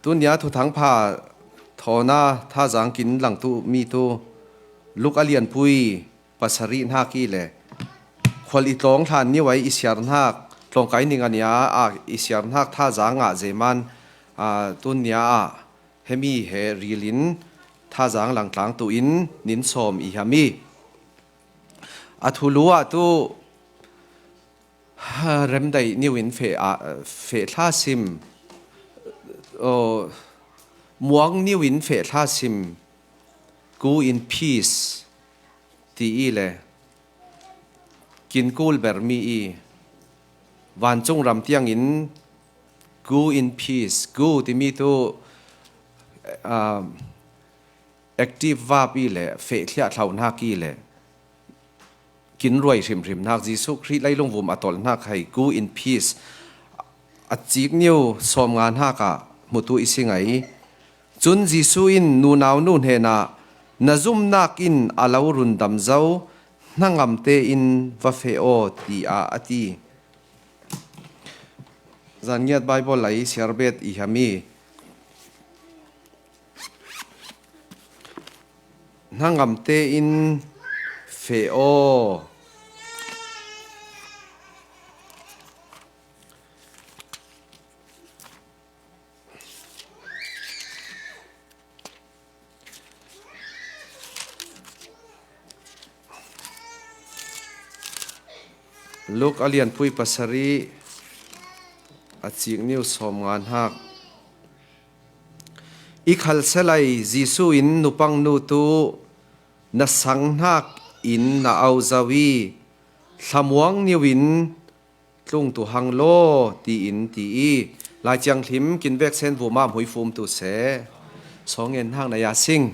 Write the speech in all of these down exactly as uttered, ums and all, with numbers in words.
Tunia thuthang pha thawna thazang kin langtu mi tu Luk a lianpui pasarih hnak i le khual i tlawng hlan niu ai i siar hnak tlawngkai ning a nia ah i siar hnak thazang ngah zeman, aa, tunia ah hemi he rilin thazang langtlang tu in nin sawm i hiam i a thulu ah tu Ha, remdaih niu in feh, ah, feh thla sim. Oh, muang niu in feh thla sim. Go in peace ti i le kin kul ber mi i vancung ram tiang in go in peace. Go ti mi tu, ah, active verb i le feh thliah thlau hnak i le kin ruai hrimhrim hnak Jesuh Khrih leilung vum a tolh hnak hai go in peace a cik niu sawm nga hnak ah hmutu i si ngai. Cun Jesuh in nunau nu hnenah na zumnak in a lo rundam zo, hnangam tein va feh aw tiah a ti. Zan ngiat Baibal lai siarbet i hiam i hnangam tein feh aw. Luk a lianpui pasarih a cik niu sawm nga hnak. I khalselai Jesuh in nupang nu tu na sang hnak in na au zo i thlamuang niu in tlung tu hang law tiin ti i Lai Thianghlim kin veksen vuma hmuifum tu seh. Sawngen hnak na ya sing.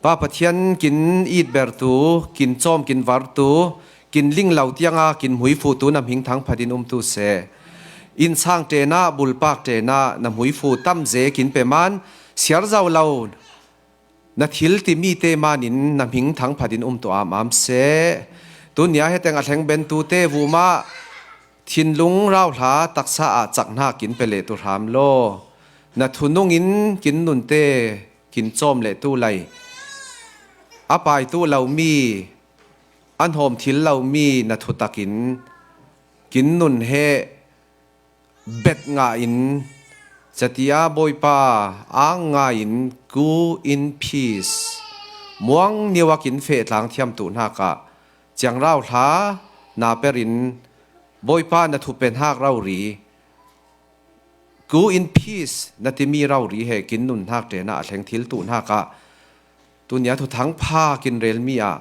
Pa Pathian kin it bertu, kin cawm, kin vartu, kin ling lo tianga kin hmuifutu na hming thangphat in umtu seh. Innsang ṭenah, bulpak ṭenah na hmuifu tamze kin pe man, siar zo lo na thil timi te manin na hming thangphat in umtu am am seh. Tunia heteng a thleng bentu te vumah thinlung rauhla taksa ah cak hnak kin pe leh tu hram law. Na thunung in kin nunte kin cawm leh tu lai. A paitu lomi, a hnawm thil lomi na thutak in kin nun he bet ngah in, catia Bawipa ang ngai in go in peace. Muang niu a kin feh tlang thiam tu hnak ah ciangrau hla na per in Bawipa na thupen hak rori. Go in peace na timi rori he kin nun hnak ṭenah a thleng thil tu hnak ah tunia thuthang pha kin relmi ah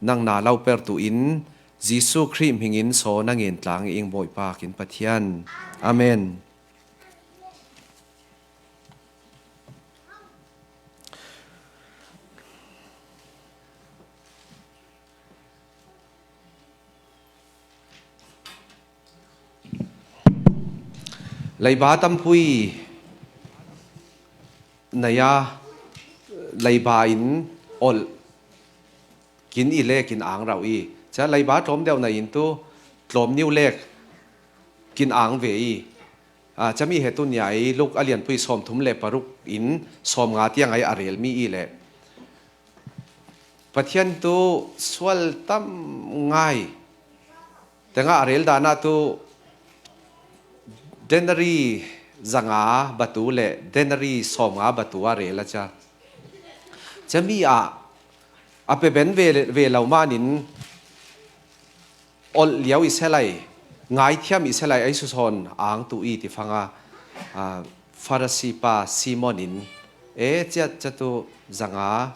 nang na lo pertu in Jesuh Khrih hmingin saw na ngen tlang ing Bawipa kin Pathian. Amen. Leiba tampui na ya leiba in olh kin i le kin ang rau i. Ca leiba tlawm deuh na in tu tlawm niu le kin ang ve i. Ah, cami he tunia i Luk a lianpui sawm thum le paruk in sawm nga tiang ai a relmi i le Pathian tu sual tam ngai. Tengah a rel danah tu denari zanga batu le denari sawm nga batu a rel a ca. Cami ah a pe ben ve, ve lo manin olh liau i selai, ngaithiam i selai ai susawn ang tu i ti fanga, ah, Farasi pa Simon in e ciat catu zanga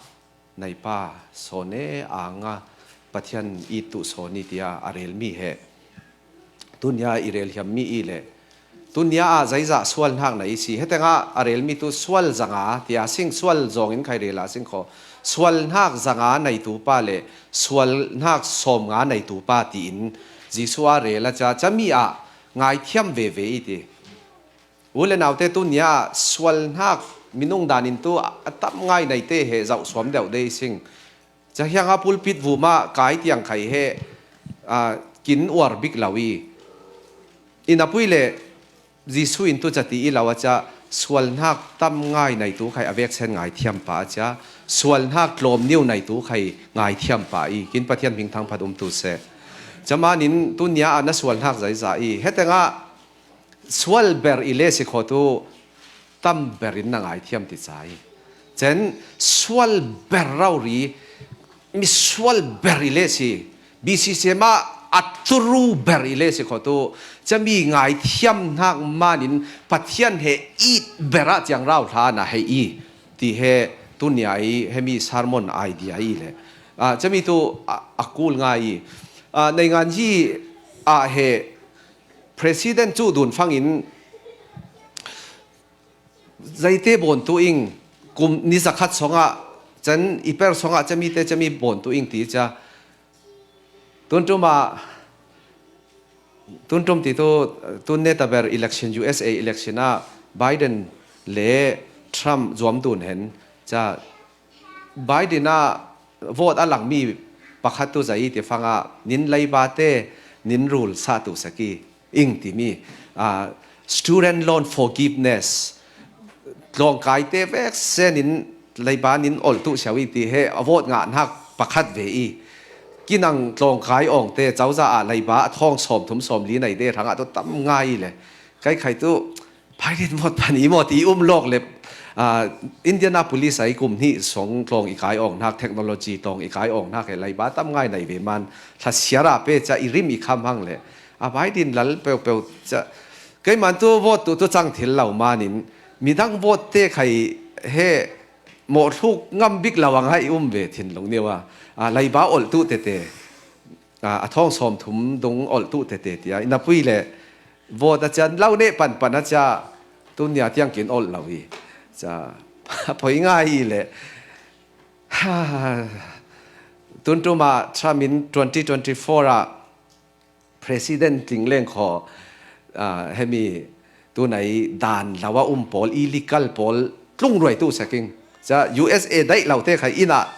neipa sawn e anga Pathian i tu sawn i tia a relmi he. Tunia i rel hiam mi i le tunia ah zaizah sual hnak na i si. Hetengah a relmi tu sual zanga tia sing sual zawngin khai rel a sing kho. Sual hnak zanga neitu pa le sual hnak sawm nga neitu pa tiin Jesuh a rel a ca cami ah ngaithiam veve i ti. U le naute tunia sual hnak minung danin tu a tam ngai neite he zoh suam deuh dei sing. Ca hianga pulpit vumah kai tiang khai he, ah, kin uar bik lo i. Inn a pui le Jesuh in tu cati i lo a ca Sualhnak tam ngai neitu khai a veksen ngaithiam pah a cia. Sualhnak tlawm niu neitu khai ngaithiam pah i, kin Pathian hming thangphat um tu seh. Camanin tunia ah na sualhnak zeizah i, hetengah sual ber i le si khawh tu tam berin na ngaithiam ti ca i. Cen sual ber rori, mi sual ber i le si, B C C M ah a turu ber i le si khawh tu, cami ngaithiam hnak manin Pathian he it ber ah ciang rau hla na hei i, ti he tunia i hemi sermon idea i le. Ah, cami tu a, a kul ngai i. Ah, neingan hi ah he President cu dun fangin zeite bawn tu ing, kum ni zakhat songah, can i per songah cami te cami bawn tu ing ti cia. Tuntum ah, tuntum ti tu, tun netaber election, U S A election ah Biden le Trump zuam dun hen cia. Biden ah vote a langmi pakhat tu zei ti fangah nin leiba te nin rul sa tu saki ing timi, ah, student loan forgiveness, tlawngkai te vek senin leiba nin olh tu siau i ti he a vote ngah hnak pakhat ve i, kinang tlawngkai awng te cauza ah leiba a thawng sawm thum sawm li nei te hrangah tu tam ngai le kai khai tu Biden vote pan i maw ti i um lawk le, ah, Indianapolis ai kum hnih song tlawng i kai awng hnak, technology tlawng i kai awng hnak he leiba tam ngai nei ve man, hla siar ah pe ca i rim i kham hang le, a Biden lal peuhpeuh ca, keiman tu vote tu tu cang thil lo manin midang vote te khai he mawhthluk ngam bik lo a ngai um ve thinlung nio a, ah, leiba olh tu tete. Ah, a thawng sawm thum dung olh tu tete tia i na pui le vote a cia lo neh panpan a cia tunia tiang kin olh lo i cia a poi ngai i le. Tuntum ah Trump in twenty twenty-four ah President tling leng khaw, ah, hemi tunai dan lo a um pawl, illegal pawl tlung ruai tu seking. Ca U S A daih lo te khai inn ah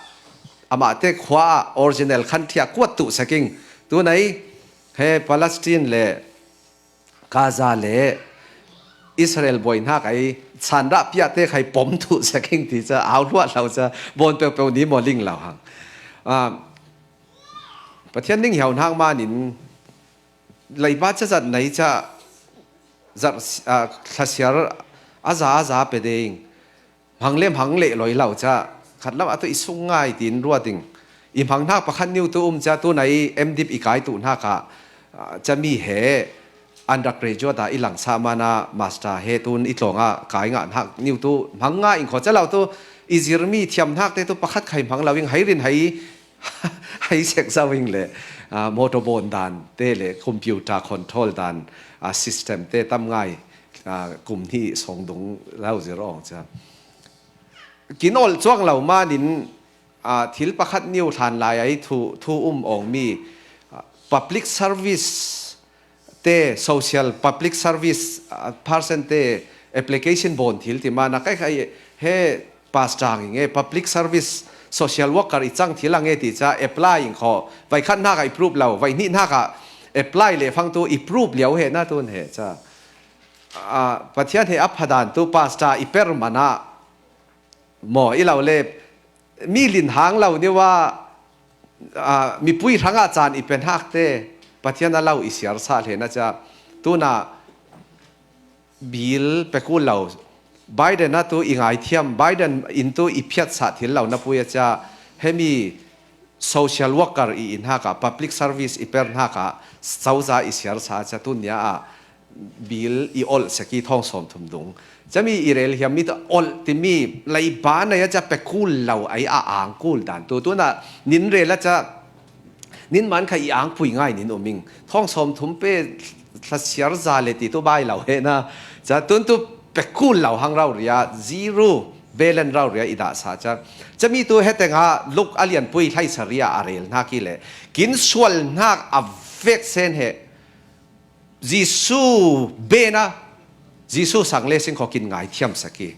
amah te khua ah original khan thiah kuat tu seking. Tunai he Palestine le Gaza le Israel buai hnak ai sanrah piah te khai pom tu seking ti ca au hluah lo ca bawn peuhpeuh ni maw ling lo hang. Ah, Pathian ning hiau hnak manin leiba cazat nei ca zarh, ah, thlasiar a za a za pe ding. Hmang le hmang leh loi lo ca khatlam a tu i sung ngai tiin ruat ding. I hmang hnak pakhat niu tu um ca tunai M.Div i kai tu hnak ah, ah, cami he undergraduate ah i langsa mana master he tun i tlawng ah kai ngah hnak niu tu hmang ngai in khaw ca lo tu i zirmi thiam hnak te tu pakhat khai hmang lo in hei rin hei hei sek zau ing le, ah, motor bawn dan te le computer control dan, ah, system te tam ngai, ah, kum hnih sawng dung lo zir awng cia. Kin olh cuang lo manin, ah, thil pakhat niu hlan lai ai thu, thu um awng mi, ah, public service te social public service, ah, person te application bawn thil ti mana kai khai he pastor ang nge public service social worker i cang thil ang nge ti ca apply in khaw vai khat hnak ah i proof lo vai hnih hnak ah apply le fang tu i proof liau he na tun he ca. Ah, Pathian he a phadan tu pastor i per mana maw i lo le mi lin hang lo niwa, ah, mipui hrangah caan i pe hnak te Pathian a lo i siar sa hlena cia tuna bil pe kul lo. Biden a tu i ngaithiam, Biden in tu i phiat sa thil lo na pui a cia hemi social worker i in haka public service i per hnak ah cauza i siar sa cia tunia ah bil i olh seki thawng sawm thum dung. Cami i rel hiam mi ta olh timi leiba nei a ca pe kul lo ai a ang kul dan tu tuna nin rel a ca nin man kha i ang pui ngai nin uming thawng sawm thum pe thlasiar za le ti tu bai lo he na ca tun tu pe kul lo hang rau ria zero belen rau ria i dah sa ca cami tu he tenga luk a lian pui hlai saria a rel hnak i le kin sual hnak a vek sen he Jesu bena, Jesu sang le sing kho kin ngai thiam saki.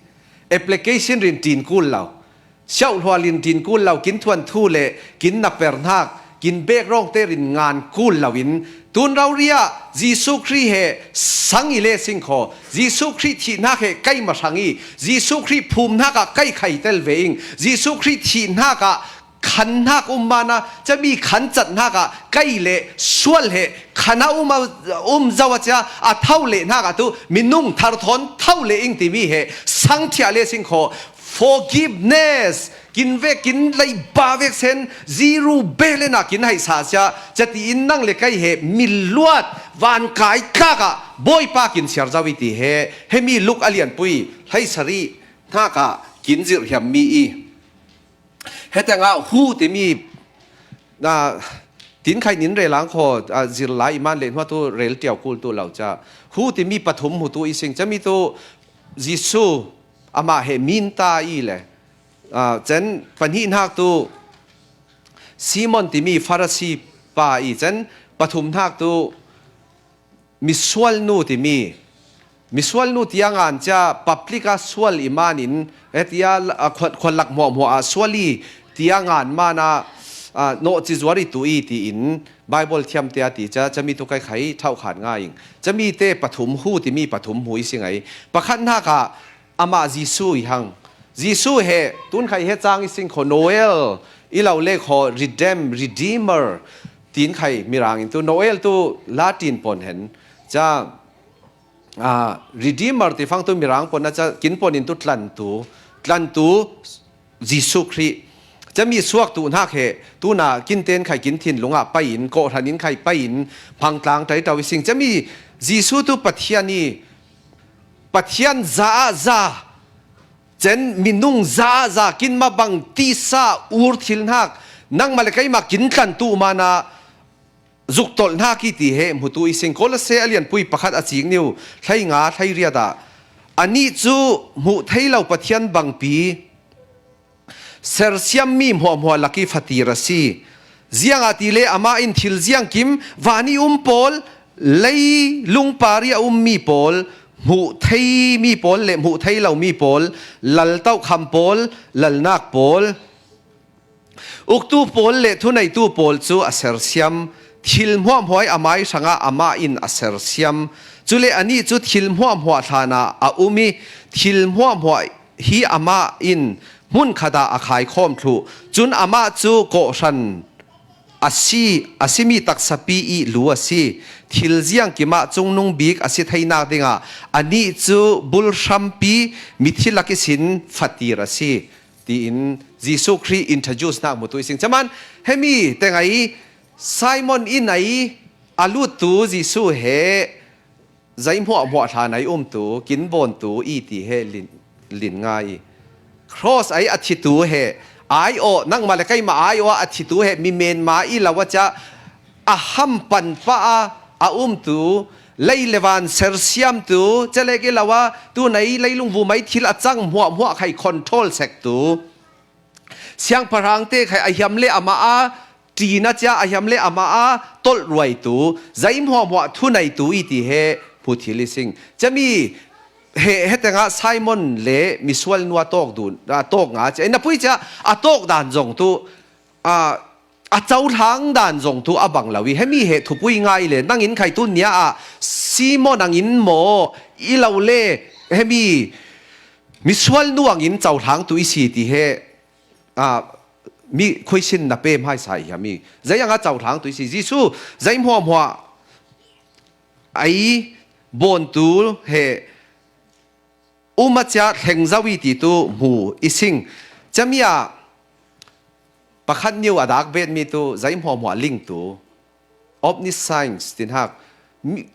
Application rin tin kul lo. Siau hlua rin tin kul lo, kin thuan thu le, kin na per hnak, kin bek rawngte rin ngan kul loin, tun rauria Jesu Khrih he sang i le singkhaw, Jesu Khrih thihnak he keima hrang i, Jesu Khrih phumnak ah kei khaitel ve ing, Jesu Khrih thihnak ah khannak um mana, cami khancatnak ah kei le sual he khan a um, a um zo a cia a tho lehnak ah tu minung thar thawn tho le ing timi he sang thiah le singkhaw, forgiveness, kin vek, kin lei ba vek sen, Zerubabel in a kin haihsa cia, cia tiin nang le kei he miluat vankai tlak ah Bawipa kin siar zo i ti he, hemi Luk a lianpui hleisarih hnak ah kin zirh hiam mi i. Hetengah hu timi, ah, tin khai nin rel ang khaw, ah, zir lai i man le hnuah tu rel tiau kul tu lo ca. Hu timi pathum hmu tu i sing. Cami tu Jesu amah he min ta i le, ah, cen pahnihnak tu Simon timi Farasi pa i, cen pathumnak tu misualnu timi, misualnu tiang an cia public a sual i manin, eh, tia, ah, khual, khuallak hmuahhmuah ah sual i tiang an mana, ah, nawhci zuar i tu i tiin Bible thiamte a ti cia, cami tu kai khai thauhkhan ngai ing. Cami te pathum hu timi pathum hu i si ngai. Pakhatnak ah amah Jesu i hang. Jesu he, tun khai he cang i sing khaw Noel, i lo le khaw redeem, redeemer, tin khai mirang in tu Noel tu Latin pon hen. Ca, ah, redeemer ti fang tu mirang pon a ca, kin pon in tu tlantu, tlantu Jesu Khrih. Cami suak tu hnak he, tuna kin ten khai kin thinlung ah pai in, kawhhran in khai pai in, phangtlang tai tau i sing. Cami Jesu tu Pathian i, Pathian za ah za, cen minung za ah za, kin mah bang tisa ur thil hnak, nangmah le keimah kin tlantu mana zuk tolh hnak i ti he hmu tu i sing. Kolose a lianpui pakhat a cik niu, hleinga, hleiriat ah, anih cu hmuh thei lo Pathian bangpi sersiammi hmuahhmuah lak i fatir a si. Ziangahtile amah in thil ziangkim, van i um pawl, leilung par i a ummi pawl, hmuh theimi pawl le hmuh thei lomi pawl, lal tohkham pawl, lalnak pawl, uktu pawl le thuneitu pawl cu a sersiam. Thil hmuahhmuah i a mai hrangah amah in a sersiam. Cule anih cu thil hmuahhmuah hlanah a um i, thil hmuahhmuah hi amah in hmunkhat ah a khaikhawm thluh. Cun amah cu kawhhran a si, a simi taksapi i lu a si. Thil ziangkim ah cungnung bik a si theinak dingah anih cu bulhrampi mithi lak ihsin fatir a si, tiin Jesu Khrih introduce nak hmutu i sing. Caman hemi teng ai Simon inn ai a luttu Jesu he zei hmuahhmuah hlan ai umtu, kin bawntu i ti he lin, lin ngai i. Cross ai a thitu he, ai aw, nangmah le keimah ai aw a thitu he, mi menma i lo a cia a ham pan pah a, a umtu, lei le van sersiamtu, celek i lo a, tunei leilung vumai thil a cang hmuahhmuah khai control sektu. Siangpahrang te khai a hiam le amah a, ṭin a cia a hiam le amah a, tolh ruaitu, zei hmuahhmuah thuneitu i ti he hmu thil i sing. Cami he, hetengah Simon le misual nu a tawk dun, a tawk nga cia, na pui cia a tawk dan zong tu, a, a cohlang dan zong tu a bang lo i, hemi he thupui ngai le, nang in khai tun nia ah Simon ang in maw, i lo le, hemi misual nu ang in cohlang tu i si ti he, ah, mi khuisin na pem hai sa i hiam i. Zei ang a cohlang tu i si. Jesu, zei hmuahhmuah ai bawntu he um a cia thleng zo i ti tu hmu i sing. Cami ah pakhat niu a dak betmi tu zei hmuahhmuah lingtu, omniscience, tin hak. Mi,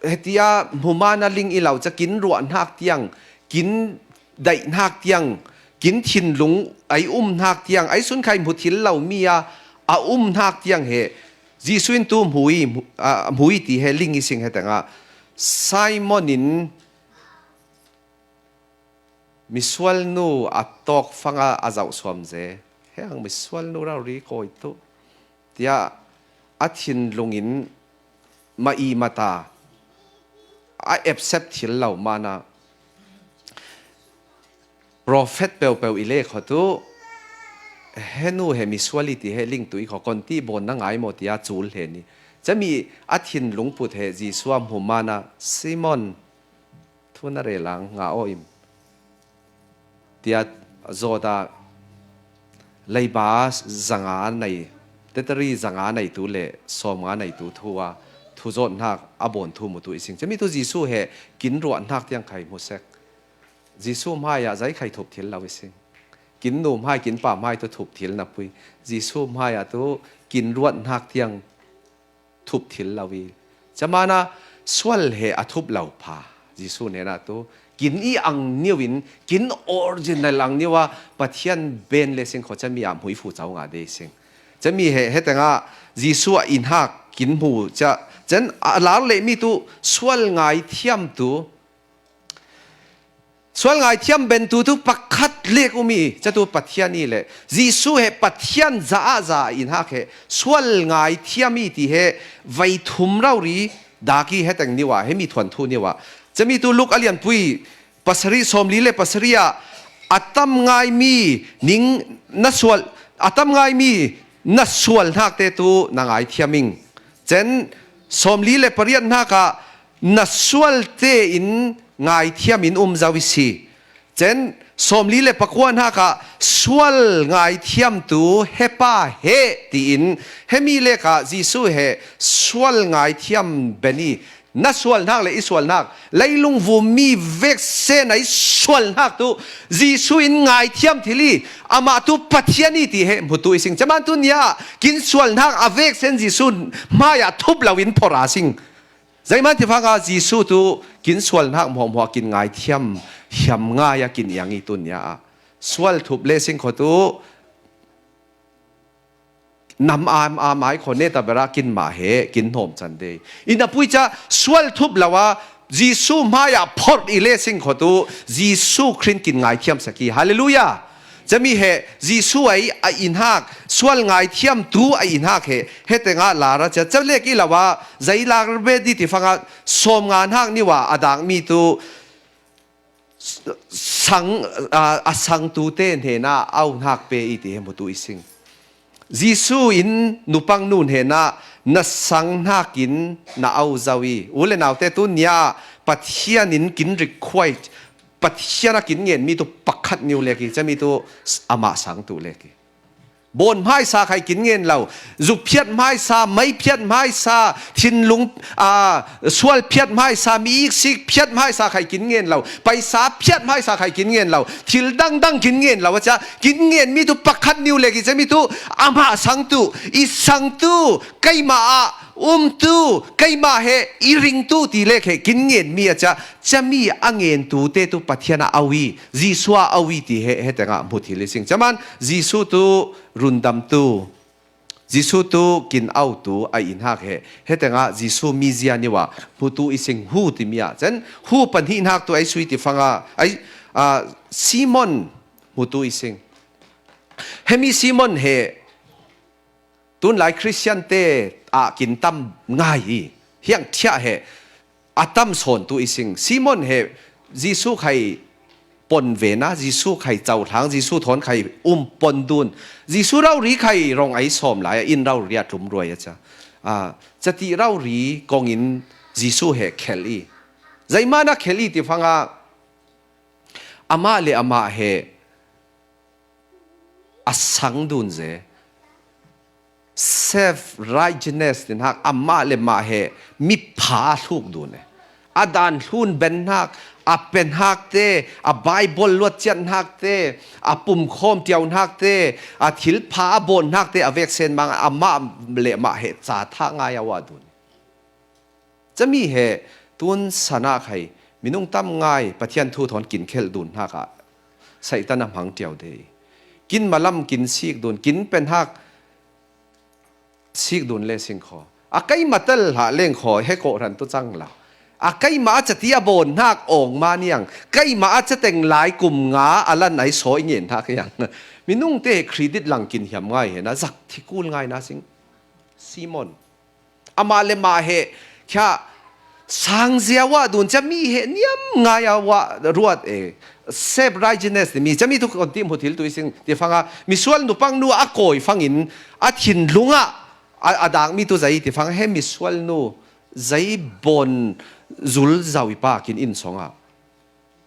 hetia hmuhman a ling i lo ca kin ruah hnak tiang, kin daih hnak tiang, kin thinlung ai um hnak tiang, ai sun khai hmu thil lo mi a, a um hnak tiang he Jesuh in tu hmu i, hmu, a, hmu i ti he ling i sing hetengah Simon in misual nu a tawk fanga a zoh suam ze. He ang misual nu rori kawi tu, tiah a thinlung in ma i mata a accept thil lo mana prophet peuhpeuh i le kho tu henu he misual i ti he ling tu i kho kon ti bon na ngai maw tia cul he ni. Cami a thin lungput he Jesu a hmu mana Simon thu na relang nga aw im tia zawta leiba zanga nei, tetari zanga nei tu le sawmnga nei tu thu a thu zawt hnak a bawn thu mu tu i sing. Cami tu Jesu he kin ruah hnak tiang khai hmu sek. Jesu hmaiah zei khai thup thil lo i sing. Kin nu hmai, kin pa hmai tu thup thil na pui. Jesu hmaiah tu kin ruat hnak tiang thup thil lo i. Camana sual he a thup lo pha. Jesu nena tu kin i ang niu in, kin original ang niu a Pathian ben le sing kho cami a hmui fu cau nga de sing. Cami he, hetengah Jesu a i hnak kin hmu ca, cen a lar le mi tu sual ngai thiam tu, sual ngai thiam ben tu tu pakhat lek umi, ca tu Pathian i le Jesu he Pathian za a za a i hnak he sual ngai thiam i ti he vai thum rau ri dak i heteng niu a, he mi thuan thu niu a. Cami tu Luk a lianpui pasari sawmli le pasari ah a tam ngai mi ning na sual, a tam ngai mi na sual hnak te tu na ngai thiam ing. Cen sawmli le pariat hnak ah na sual tein ngai thiam in um zo i si. Cen sawmli le pakua hnak ah sual ngai thiam tu hepa he tiin hemi lek ah Jesu he sual ngai thiam ben i na sual hnak le i sual hnak leilung vum mi veksen a i sual hnak tu Jesu in ngai thiam thil i amah tu Pathian i ti he hmu tu i sing. Caman tu nia kin sual hnak a veksen Jesu hmaiah thup lo in phor a sing. Zeiman ti fanga Jesu tu kin sual hnak hmuahhmuah kin ngai thiam hiam ngai a kin iang i tu nia a sual thup le sing kho tu nam a, a mai kho ne ta bera kin mah he kin hnawm can de. Ina pui ca sual thup lo a Jesu hmaiah phorh i le sing kho tu Jesu Khrih kin ngai thiam saki. Halleluiah. Cami he Jesu a i a i hnak sual ngai thiam tu a i hnak he hetengah lara ca ca lek i lo a zei lar be di ti fanga sawmnga hnak niu a a dak mi tu sang, a, a sang tu te hnena au hnak pe i ti he hmu tu i sing. Jesu in nupang nu hnena na sang hnakin na au zo i u le nau te tu nia Pathian in kin request, Pathian a kin ngen mi tu pakhat niu lek i cami tu amah sang tu lek i. Bawn hmaisa khai kin ngen lo, zuk phiat hmaisa, mei phiat hmaisa, thinlung, a, sual phiat hmaisa, mi iksik phiat hmaisa khai kin ngen lo, paisa phiat hmaisa khai kin ngen lo, thil dangdang kin ngen lo a ca kin ngen mi tu pakhat niu lek i cami tu amah sang tu, i sang tu, keimah ah um tu, keimah he i ring tu ti lek he kin ngen mi a ca cami a ngen tu te tu Pathian a au i Jesu a au i ti he hetengah hmu thil i sing. Caman Jesu tu rundam tu, Jesu tu kin au tu a i hnak he hetengah Jesu mizia niu a hmu tu i sing hu ti mi ah cen hu pahnih hnak tu ai sui ti fanga ai, a, Simon hmu tu i sing. Hemi Simon he tunlai Khristian te ah kin tam ngai i hiang thiah he a tam sawn tu i sing. Simon he Jesu khai pon vena, Jesu khai cauhlang, Jesu thawn khai um pon dun, Jesu rori khai rong ai sawm lai a in rori a tlum ruai a ca, a, cati rori kongin Jesu he khel i. Zeimana khel i ti fanga amah le amah he a sang dun ze. Self righteousness ti hnak amah le mah he mipha a hluk dun e. A dan hlun ben hnak, a pe hnak te, a Bible luat ciat hnak te, a pumkhawm tiau hnak te, a thilpha a bawn hnak te a veksen mang amah le mah he ca thah ngai a wah dun. Cami he tun sana khai minung tam ngai Pathian thu thawn kin khelh dun hnakah Satan a hmang tiau de. Kin malam kin sik dun, kin pe hnak sik dun le sing kho. A keimah tel hlah leng kho, he kawhran tu cang la. A keimah a cati a bawn hnak awng ma niang, keimah a cateng lai kum nga a lan ai saw i ngen hnak hiang. Minung te he credit lang kin hiam ngai he na, zak thikul ngai na sing. Simon. Amah le mah he khia sang zia wah dun cia mi he niam ngai a wah ruat e. self righteousness timi, cami tu kon ti hmu thil tu i sing ti fanga, misual nupang nu a kawi fangin a thinlunga a, a dangmi tu zai ti fanga, he misual nu zai bon zul zau i pa kin in songa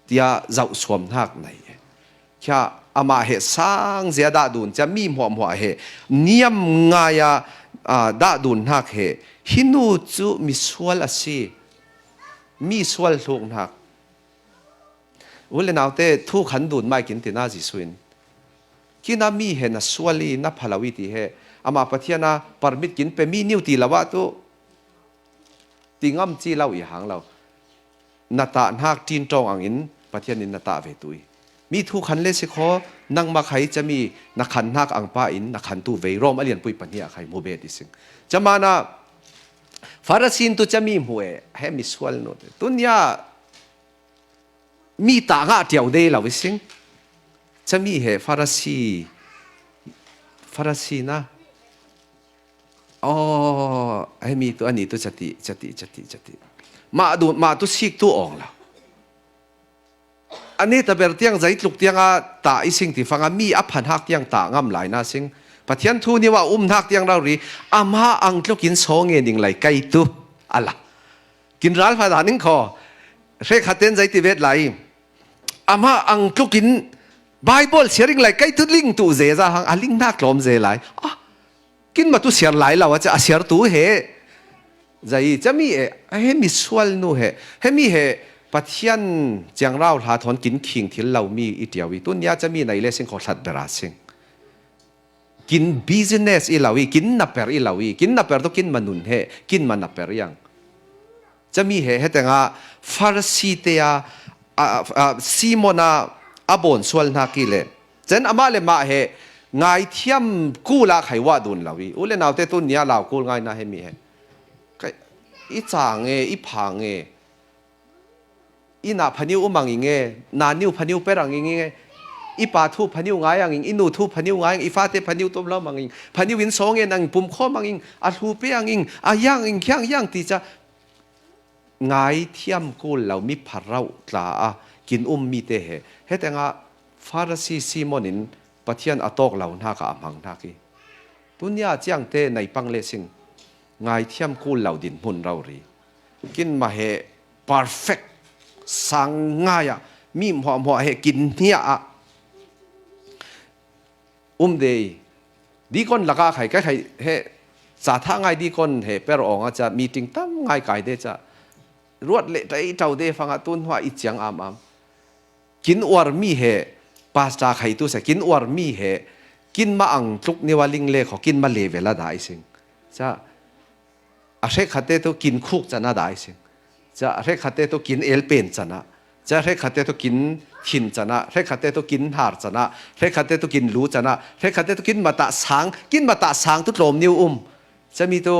tia zau suam hnak nei. Khia amah he sang zia dah dun cia mi hmuahhmuah he niam ngai a, a, dah dun hnak he, hi nu cu misual a si, mi sual hluk hnak. U le naute, thu khan dun mai kin tina Jesuh in, kina mi he na sual i na phalo i ti he, amah Pathian a permit kin pe mi niu ti lo ah tu ti ngam ci lo i hang lo. Na tah hnak ṭin ṭawng angin Pathian in na tah ve tu i. Mi thu khan le si kho, nangmah khai cami na khan hnak ang pa in na khan tu ve, Rom a lianpui pahnih ah khai hmu bet i sing. Camana Farasi in tu cami hmu e, he misual nu te. Tunia mi tah ngah ṭiau de lo i sing. Cami he Farasi, Farasi na. Oh, he mi tu, ani tu cati, cati, cati, cati. Mah, du, mah tu sik tu awng lo. Ani ta ber tiang, zai tluk tiang a tah i sing ti fanga mi a phan hak tiang tah ngam lai na sing. Pathian thu niwa um hnak tiang rau ri, ama ang tlukin saw nge ning lai kai tu. Ala. Kin ral fa da ning kho. Hre khat ten zai ti vet lai. Ama ang tlukin Bible siaring lai kai tu ling tu ze za hang a ling hnak tlawm ze lai. Ah, kin ma tu siar lai lo a ca a siar tu he. Zai cami e, a he misual nu he. He mi he Pathian ciangrau hla thawn kin khing thil lo mi i ṭiau i. Tunia cami nei le sing kho hlat bera sing. Kin business i lo i, kin naper i lo i, kin naper tu kin manun he, kin ma naper i ang. Cami he, he tenga Farasi te a, a, a, Simon a, a bawn sual hna ki le. Cen amah le mah he, ngaithiam kul ah khai wah dun lo i. U le naute, tunia lau kul ngai na he mi he. Kai, i cang e, i phang e. I na phaniu um ang ing e, na niu phaniu per ang ing e, i pa thu phaniu ngai ang ing, i nu thu phaniu ngai ang, i fate phaniu tum lo mang ing, phaniu in song e nang pum khawm ang ing, a hlu pe ang ing, a yang ing khiang yang ti ca. Ngaithiam kul lo mi pharauh tla a kin um mi te he. He tenga Farasi Simon in Pathian a tawk lo hnak ah a hmang hnak i. Tunia ciang te nei pang le sing. Ngaithiam kul lo din hmun rori. Kin ma he perfect sang ngai ah mi hmuahhmuah he kin hniah ah um de i. Dikon lakah khai, ka khai he ca thah ngai dikon he per awng a ca meeting tam ngai kai de ca. Ruat le tei tau de fangah tun hua i ciang am am. Kin uar mi he, pasta khai tu sa, kin uar mi he, kin ma ang tluk niwa ling le kho, kin ma le vela da i sing. Ca, a hrekkhat te tu kin khuk cana da i sing. Ca, a hrekkhat te tu kin elpen cana. Ca, a hrekkhat te tu kin thin cana, hrekkhat te tu kin har cana, hrekkhat te tu kin lu cana, hrekkhat te tu kin mata sang, kin mata sang tu tlawm niu um. Ca mi tu,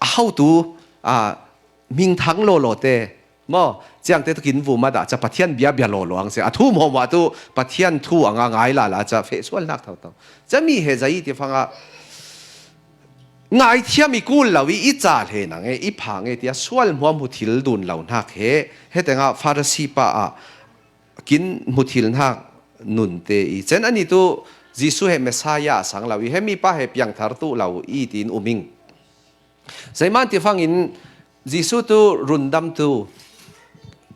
a hau tu, a, hmingthang lawlaw te, maw, ciangte tu kin vum a dah, ca Pathian bia bia lawlaw ang si. A thu mawmah tu Pathian thu anga ngai lala, ca feh sual nak thotho. Ca mi he zai ti fanga, ngaithiam i kul lo i, i ca hle nang e, i phang e, tia sual hmuam hmu thil dun lo hnak he, he tenga Farasi pa ah kin hmu thil hnak nun te i. Cen ani tu Jesuh he Messiah a sang lo i, he mi pa he piangthar tu lo i tiin um ing. Zeiman ti fangin Jesuh tu rundam tu,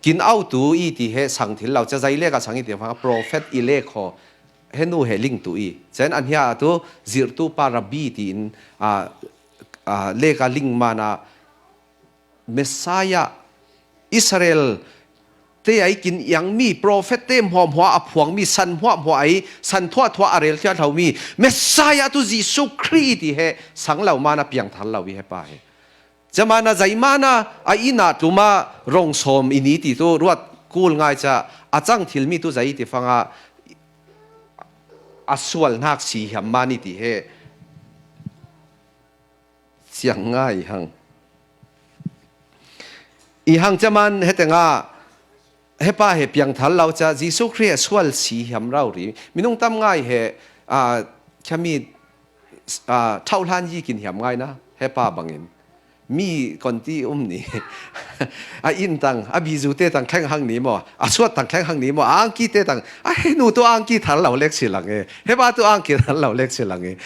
kin au tu i ti he sang thil lo, ca zei lek a sang i ti fang, prophet i lek kho, he nu he ling tu i. Cen an hia tu zirtu pa rabbi tiin, a, a, lek a ling mana Messiah, Israel te ai kin iangmi, prophet te hmuahhmuah a phuangmi, san hmuahhmuah ai, san thuahthuah a rel thiat hlomi, Messiah tu Jesuh Khrih ti he sang lo mana piangthar lo i he pa he. Camana zeimana a ina tluma rong sawm i ni ti tu ruat kul ngai ca a cang thilmi tu zei ti fanga a sual hnak si hiam mani ti he. Siang ngai hang. I hang caman he tenga, he pa he piangthar lo ca, Jesuh Khrih he sual si hiam rau ri. Minung tam ngai he, a, khami, a, thauhlan yi kin hiam ngai na, he pa bangin. Mi konti um ni. A inn tang, a bizute tang thleng hang ni maw, a suat tang thleng hang ni maw, a angkite tang, a he nu tu angki thar lo lek si lang e, he pa tu angki thar lo lek si lang e.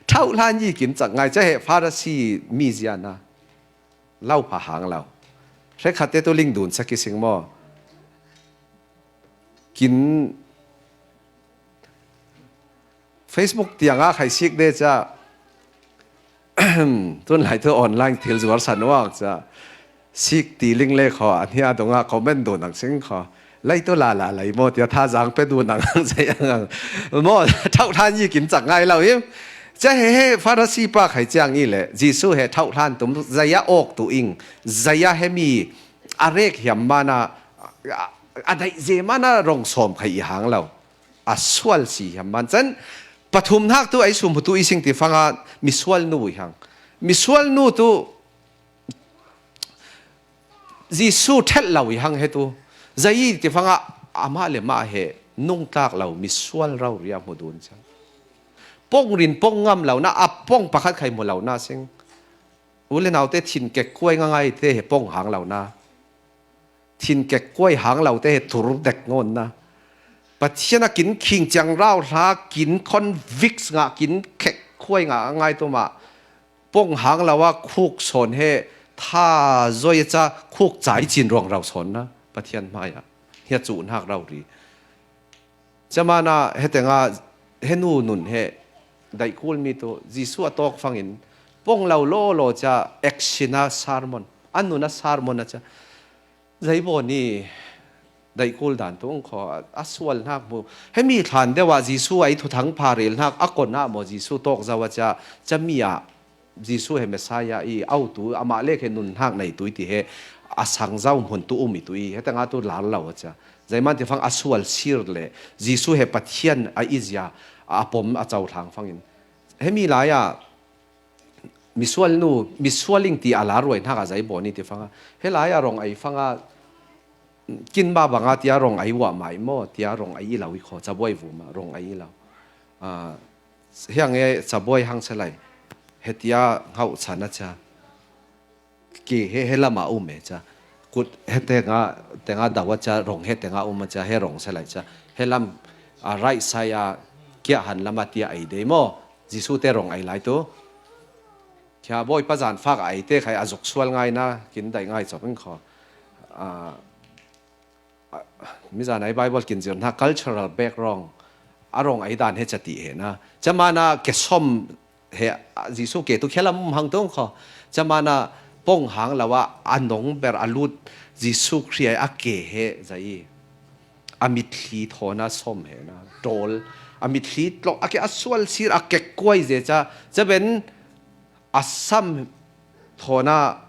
Thauh hlan yi kim chak ngai cha he Pharisi mi ziana. Lo pha hang lo. Hrekhatte tu ling dun sa kising maw. Kin Facebook tianga khai sik de cha. Tun lai tu online thil zuar san uak cha. Sik ti ling le kho, a hnia donga comment dun ang sing kho. Lai tu la la lai maw tia tha zang pe dun ang ang zai ang ang. Maw, thauh hlan yi kim chak ngai lo im. Cha he he Pharisi pa khai chiang i le, Jesu he thauh hlan tum zaya ok tu ing, zaya he mi a rek hiam mana, a, a daih ze mana rong sawm khai i hang lo. A sual si hiam man chan, pathum hnak tu ai sum tu i sing ti fanga misual nu i hang. Misual nu tu Jesu thet lo i hang he tu. Zai ti fanga amah le mah he nungtak lo misual rau ria hmu dun chan. Pong rin pong ngam lo na, a pong pakhat khai mu lo na sing. U le naute thin kek kuai nga ngai te he pong hang lo na. Thin kek kuai hang lo te he tur dek ngon na. Pathian a kin khing chiang rau hla, kin convicts nga, kin kek kuai nga ngai tu mah. Pong hang lo a khuk sawn he tha zoi a cha khuk chai chin ruang rau sawn na. Pathian hmai a. Hia cu hnak rau ri. Chamana he tenga he nu nun he daih kul mi tu Jesu a tawk fangin pong lo law law cha action a sermon. A nun a sermon a cha. Zai baw ni daih kul dan tu ang kho a sual hnak mu. He mi thlan deuh ah Jesu a i thuthang pha rel hnak a kon ah maw Jesu tawk zo a cha, cha mi ah Jesu he Messiah i au tu amah lek he nun hnak nei tu i ti he a sang zau hmun tu um i tu i he tanga tu lar lo a cha. Zai man ti fang a sual sir le Jesu he Pathian a i zia a pom a cau thlang fangin. He mi lai ah misual nu, misual ing ti a lar ruai hnak a zai baw ni ti fanga. He lai a rong ai fanga kin ma banga tia rong ai wah mai maw, tia rong ai i lo i kho, cabuai vu ma, rong ai i lo. Ah, hiang e cabuai hang se lai. He tia ngau chan a cha. Ke he, he lama um e cha. Kut he tenga, tenga dawa cha, rong he tenga um a cha, he rong se lai cha. He lam, a right side a kia han lama tia ai de maw. Jesu te rong ai lai tu. Kia bawi pa zan fak ai te khai a zuk sual ngai na, kin dai ngai chop in kho. Ah, a, mi zan ai Bible kin zir hna cultural background a rong ai dan he cha ti he na. Chamana ke som he, a, Jesu ke tu khelam um hang tung kho. Chamana pong hang lo a, a nong ber a lut Jesu Khrih ai a ke he zai. A mitthli thawn a som he na. Tawl. A mitthli tlok a ke a sual sir a kek kuai ze cha. Cha ben a sam thawn a,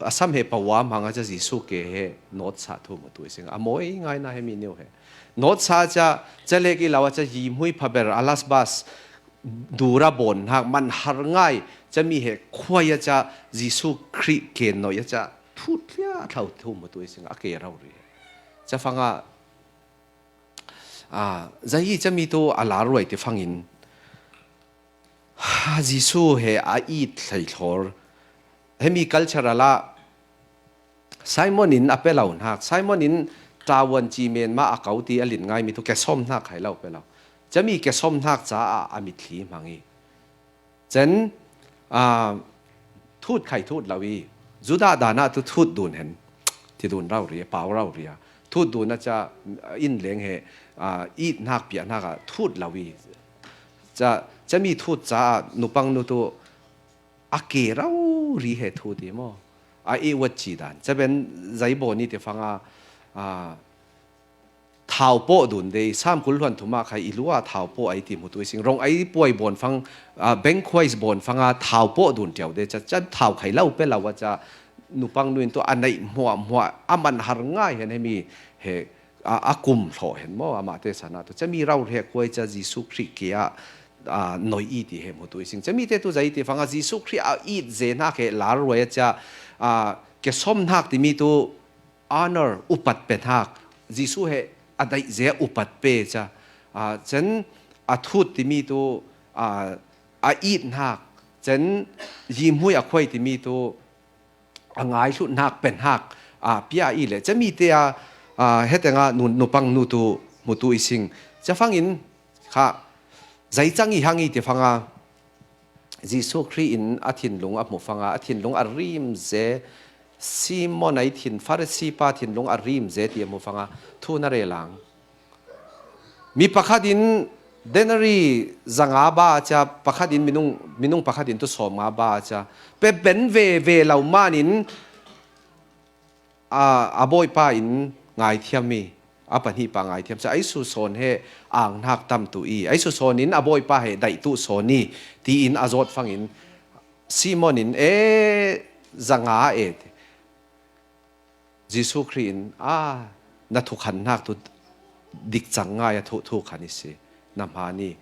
a sam he pawa hmang a cha Jesu ke he nawt sa thu mu tu i sing. A mawi ngai na he mi niu he. Nawt sa cha, cha lek i lo a cha yi hmui pha ber a las bas dura bon hak man har ngai cha mi he khuai a cha Jesu Khrih ke noi a cha thut lia thlau thu mu tu i sing. A ke rau ri. Cha fanga, a, zai hi cha mi tu a lar ruai ti fangin. Jesu he a it thleithlor. He mi culture a la Simon in a pe lo hnak. Simon in tavuan ci men ma a kau ti a lin ngai mi tu ke som hnak khai lo pe lo. Cha mi ke som hnak caah a mitthli hmang i. Chan, a, thut khai thut lo i. Judah dan ah tu thut dun hen. Ti dun rau ri, pau rau ri a. Thut dun a cha in leng he, a, it hnak piah hnak ah thut lo i. Cha, cha mi thut caah nupang nu tu a ke rau ri he thut i maw. A i wat ci dan. Cha ben zai baw ni ti fanga, a, thau pawh dun de, Sam kul hluan thum ah khai i lua thau pawh ai ti hmu tu i sing. Rong ai puai bawn fang, a, bengkhuai bawn fanga thau pawh dun tiau de. Cha, cha thau khai lo pe lo a cha nupang nu in tu a neih hmuah hmuah a man har ngai hen he mi he a, a kum hlawh hen maw, amah te sana tu. Cha mi rau he kuai cha Jesu Khrih ke ah, a, noi i ti he hmu tu i sing. Cha mi te tu zai ti fanga Jesu Khrih a it ze hnak he lar ruai a cha, a, ke som hnak ti mi tu honor upat pe hnak. Jesu he a daih ze upat pe cha. A, chan a thut ti mi tu, a, a it hnak. Chan yi hmui a khuai ti mi tu a ngaihlut hnak, pen hnak, a, pia i le. Cemite a, a, heteng a nu, nupang nu tu, mu tu i sing. Ca fangin, kha, zei cang i hang i ti fanga, Jesu Khrih in a thinlung a hmu fanga, a thinlung a rim ze, Simon a i thin, Pharisi pa thinlung a rim ze ti a hmu fanga, thu na rel ang. Mi pakhat in denari zanga ba a cia, pakhat in minung, minung pakhat in tu sawm nga ba a cia. Pe ben ve ve lo manin, a, a bawipa in ngaithiam i, a pahnih pa ngaithiam. Cia, ei su sawn he ang hnak tam tu i, ei su sawn in a bawipa he daih tu sawn i, tiin a zawt fangin Simon in, e, zanga e, Jesu Khrih in, a, na thukhan hnak tu dik cang ngai a thu, thukhan i si, na hman i.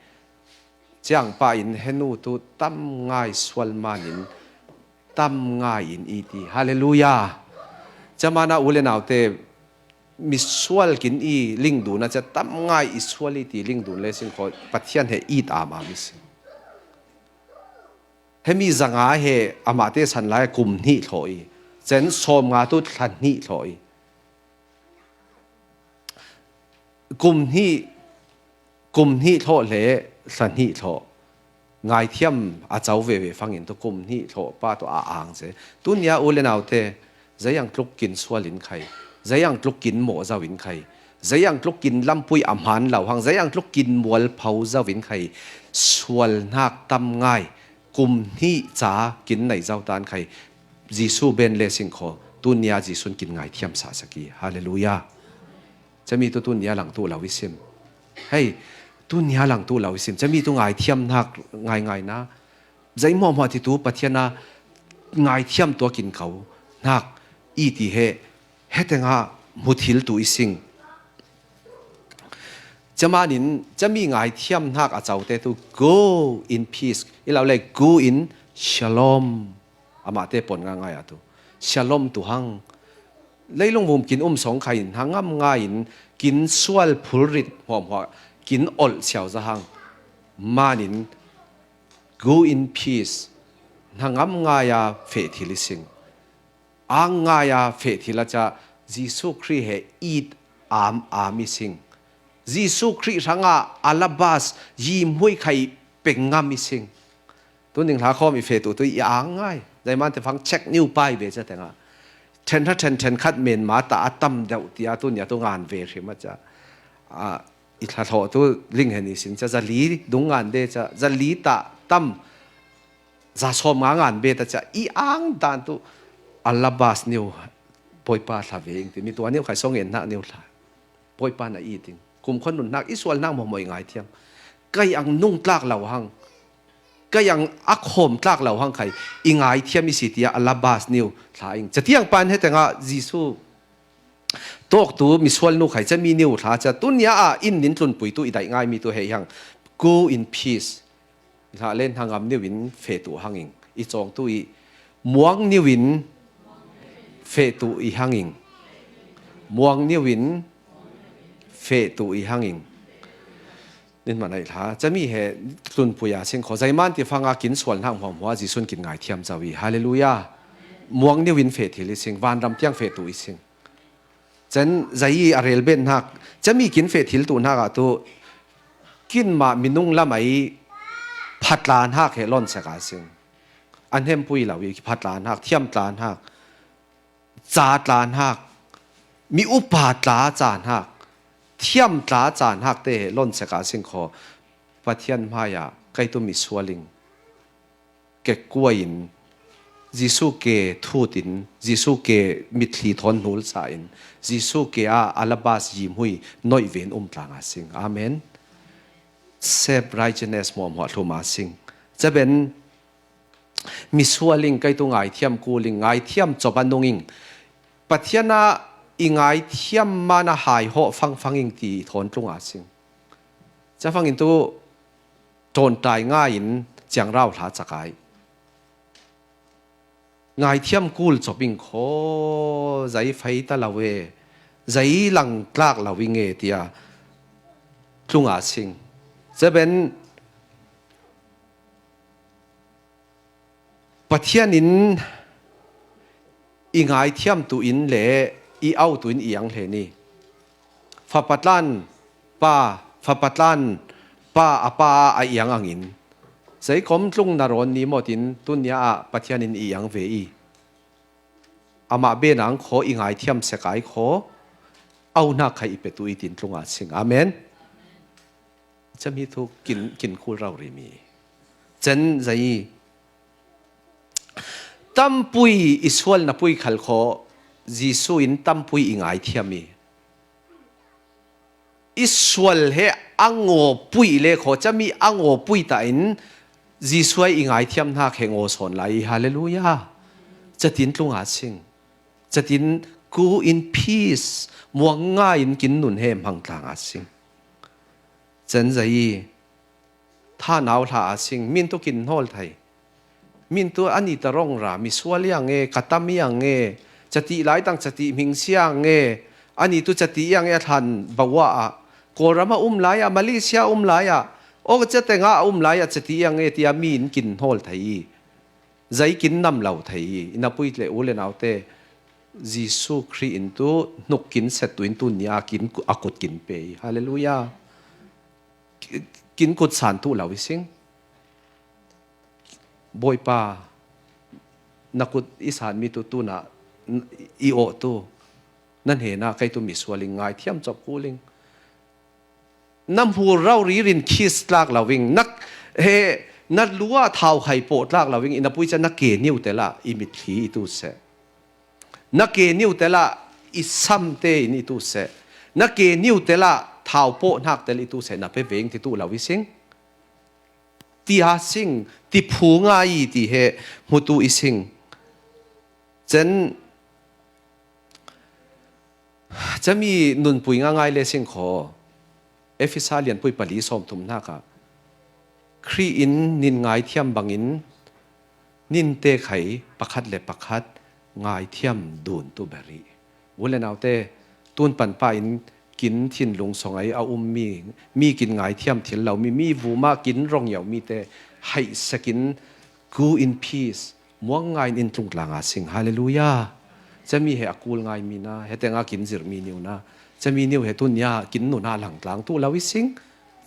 Ciang pa in henu tu tam ngai sual manin, tam ngai in i ti. Halleluiah. Camana u le naute, mi sual kin i lingdun a cia tam ngai i sual i ti lingdun le sing kho, Pathian he it am am i si. Hemi zanga he amahte san lai kum hnih thlawh i, cen sawm nga tu thla hnih thlawh i, kum hnih, kum hnih thlawh le thla hnih thlawh ngaithiam a co veve fangin tu kum hnih thlawh pa tu a ang ce. Tunia u le naute, Zeiang tluk kin sual in khai, zeiang tluk kin mawh zo in khai, zeiang tluk kin lampui a hmaan lo hang, zeiang tluk kin mual pho zo in khai, sual hnak tam ngai, kum hnih ca kin nei zo tan khai, Jesu ben le sing kho, tunia Jesun kin ngaithiam sa sak i. Halleluiah. Cami tu tunia lang tu lo i sim. Hei, tunia lang tu lo i sim. Cami tu ngaithiam hnak ngaingai na. Zei hmuahhmuah ti tu Pathian a ngaithiam tuak in ko hnak i ti he, heteng a hmu thil tu i sing. Camanin, cami ngaithiam hnak a cote tu go in peace. I lo le go in shalom. Amahte pon nga ngai a tu. Shalom tu hang. Leilung vum kin um song khai in, hangam ngai in, kin sual phulrit hmuahhmuah, kin olh siau za hang. Manin, go in peace. Hnangam ngai a feh thil i sing. Ang ngai a feh thil a ca Jesu Khrih he it am am i sing. Jesu Khrih hrangah alabas yimhui khai peng ngam i sing. Tuning hla khawm i feh tu tu i ang ngai. Zeimante fang check niu pai ve ca tengah. Then hra then then khat men ma ta a tam deuh tia tunia tu ngan ve hrim a ca. A, i thla thlawh tu ling hen i sin ca, zali dung ngan de ca, zali ta tam, za sawm nga ngan be ta ca, i ang dan tu, alabas niu, Bawipa thla ve ing ti, mi tua niu khai song en hnak niu thla. Bawipa na i ting. Kum khon nun hnak, i sual hnak mawhmawh i ngaithiam. Kai ang nung tlak lo hang. Kai ang a khawm tlak lo hang khai, i ngaithiam i si tia alabas niu thla ing. Catiang pan hetengah Jesu tawk tu misual nu khai cami niu thla cia, tunia ah in nin tlunpui tu i daih ngai mi tu hei hang. Go in peace. Hla le hnangam niu in feh tu hanging. I cawng tu i muang niu in feh tu i hanging. Muang niu in feh tu i hanging. Nin manai hla. Cami he tlunpui a sing kho. Zeiman ti fanga kin sual hnak hmuahhmuah Jesun kin ngaithiam zo i. Halleluiah. Muang niu in feh thil i sing. Vanram tiang feh tu i sing. Cen zei a rel ben hnak, cami kin feh thil tu hnak ah tu, kin mah minung lam ai phatla hnak he lon sek a sing. An hempui lo i phatla hnak, thiamtla hnak, ca tla hnak, mi upa tla ca hnak, thiamtla ca hnak te he lon sek a sing kho. Pathian hmai ah kei tu mi sualing. Kekkuai in, Jesu ke thut in, Jesu ke mitthli thawn hnul sa in, Jesu ke a alabas yimhui noih ven um tlang a sing. Amen. Sep righteousness hmuahhmuah thlum a sing. Caben misual in kei tu ngaithiam kul in ngaithiam cop a nung in Pathian a i ngaithiam man a hai hawh fangfang in ti thawn tlung a sing. Cafang in tu ṭawnṭai ngai in ciangrau hla cakai. Ngaithiam kul cop in khaw, zei fei ta lo e, zei lang tlak lo i nge tia tlung a sing. Caben Pathian in i ngaithiamtu in le i autu in i ang hle ni. Fapa tlan pa, fapa tlan pa a pa a i ang angin, zei kom tlung na rawn ni mawtin tunia ah Pathian in i ang ve i. Amah benang khaw i ngaithiam sekai khaw, au hnak khai i petu i tin tlunga sing. Amen. Cami thu kin, kin khul rau rimi. Cen zei. Tampui i sual na pui khal khaw, Jesu in tampui i ngaithiam i. I sual he a ngawpui le khaw, cami a ngawpui ta in Jesu i ngaithiam hnak he ngaw sawn lai i. Halleluiah. Catin tlunga sing. Catin ku in peace, muang ngai in kin nun he hmang tlanga sing. Cen zei i. Thanau hla a sing, min tu kin hnawl thei. Min tu ani ta rawng ra, misual iang nge, ka tam iang nge, cati lai tang cati hming siang nge, ani tu cati iang nge a thlan bawa ah, Kawlram a um lai ah, Malaysia a um lai ah, aw ka cate nga a um lai ah, cati iang nge, tia mi in kin hnawl thei i. Zei kin nam lo thei i. I na pui le u le naute, Jesu Khrih in tu hnuk kin set tu in tu nia kin ku-, a kut kin pe i. Halleluiah. Kin kut san tu lo i sing. Bawipa, na kut i san mi tu tuna i aw tu. Na hnena kei tu misual in ngaithiam cop kuling. Na hmur rau ririn kiss tlak lo ing. Na he, na lua thau khai pawh tlak lo ing. I na pui ca na ke niu te la i mitthli i tu seh. Na ke niu te la i sam te in i tu seh. Na ke niu te la thau pawh hnak te la i tu seh. Na pe veng ti tu lo i sing. Tia sing, ti phu ngai ti he hmutu i sing. Cen, cami nunpui nga ngai le sing khaw. Efesa lianpui pali sawmthum hnak ah. Khrih in nin ngaithiam bangin nin te khai pakhat le pakhat ngaithiam dun tu berih. U le naute, tun pan pa in kin thinlung sawngai a um mi, mi kin ngaithiam thil lo mi, mi vuma kin rong yo mi te, haih sekin ku in peace, muang ngai in tlung tlanga sing. Halleluiah. Cami he a kul ngai mi na, he tenga kin zir mi niu na, cami niu he tunia kin nuna lang tlang tu lo i sing,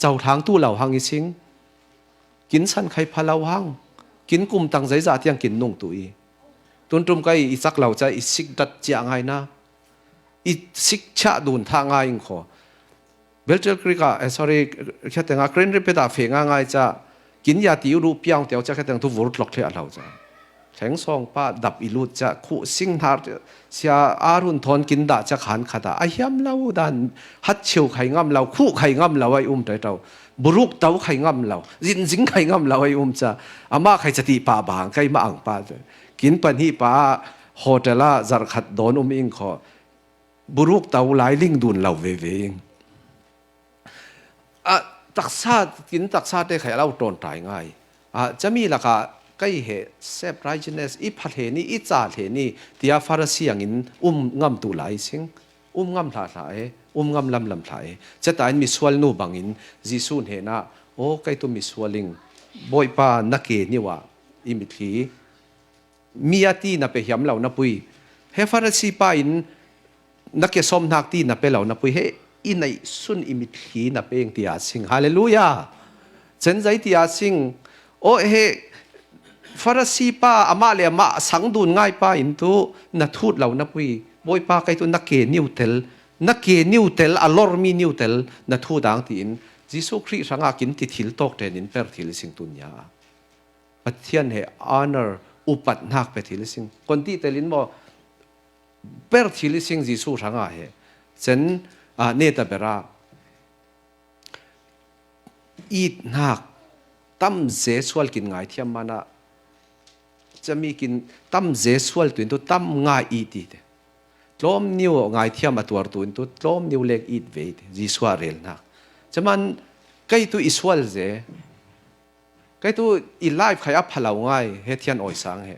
cau thlang tu lo hang i sing. Kin san khai pha lo hang. Kin kum tang zeizah tiang kin nung tu i. Tun tum kai i cak lo ca i sik dat cia ngai na. I sik cia dun tha ngai ing khaw. Belchel Creek ah, eh, sorry, khateng ah Kren Ripet ah fe nga ngai ca. Kin ya ti u ruh piang tiau ca khateng tu vur tlok thliah lo ca. Thleng sawng pa dap i lut ca, khuh sing hnar ca, sia a run thawn kin dah ca khan khat ah a hiam lo dan, hat chiu khai ngam lo, khuh khai ngam lo ai um tai tau, buruk tau khai ngam lo, zinzing khai ngam lo ai um ca, amah khai cati pa bang kai ma ang pa. Kin pan hi pa hotel ah zarh khat dawn um ing khaw, buruk tau lai ling dun lo veve ing. A, taksa, kin taksa te khai a lo tawn tai ngai. A, cami laka kai he self righteousness, i pha hle ni, i ca hle ni, tia Farasi angin um ngam tu lai sing. Um ngam hla hla e, um ngam lam lam hla e. Cata in misual nu bangin Jesu hnena, aw, kei tu misual ing, Bawipa na ke niu ah i mitthli. Mi a ti na pe hiam lo na pui. He Farasi pa in na ke sawm hnak ti na pe lo na pui. He i neih sun i mitthli na pe ing tia sing. Halleluiah. Cen zei tia sing. Aw he Farasi pa amah le amah sang dun ngai pa in tu na thut lo na pui. Bawipa kei tu na ke niu tel. Na ke niu tel, a lor mi niu tel, na thu dang tiin. Jesu Khrih hrangah kin ti thil tawk ten in per thil i sing tunia. Pathian he honor upat hnak pe thil i sing. Kon ti telin maw, per thil i sing Jesu hrangah he. Cen, ah, neta bera. It hnak tam ze sual kin ngaithiam mana. Cami kin tam ze sual tuin tu tam ngai it i te. Tlawm niu ngaithiam a tuar tuin tu tlawm niu lek it ve i te. Jesu a rel hnak. Caman kei tu i sual ze. Kei tu i life khai a pha lo ngai, he thian awi sang he.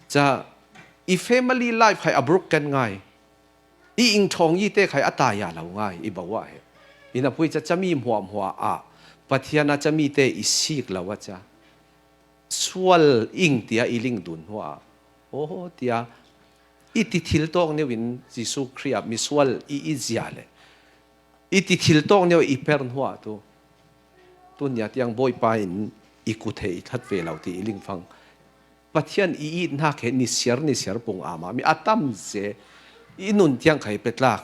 Ca, i family life khai a broken ngai. I ingthawng i te khai a taya lo ngai, i bawa he. I na pui ca cami hmuahhmuah ah, Pathian a cami te i sik lo a ca. Sual ing tia i ling dun hua. Aw, tia, I ti thil tawk neuin Jesu Khrih ah misual i it zia le i ti thil tawk neu i per hnuah tu, tunia tiang Bawipa in i kut he i that ve lo ti i lingfang. Pathian i it hnak he nisiar nisiar pung ama mi a tam ze i nun tiang khai petlak,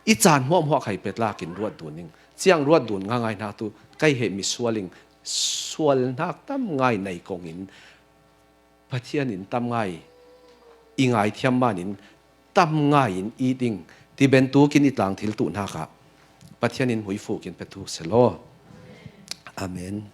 i caan hmuahhmuah khai petlak in ruat dun ning. Ciang ruat dun ngaingai hnak tu kai he misual ing, sual hnak tam ngai nei kong in Pathian in tam ngai i ngaithiam man in tam ngai in i ding ti ben tukin i tlang thil tuh hnak ah Pathian in huifuk in pe tu selaw. Amen.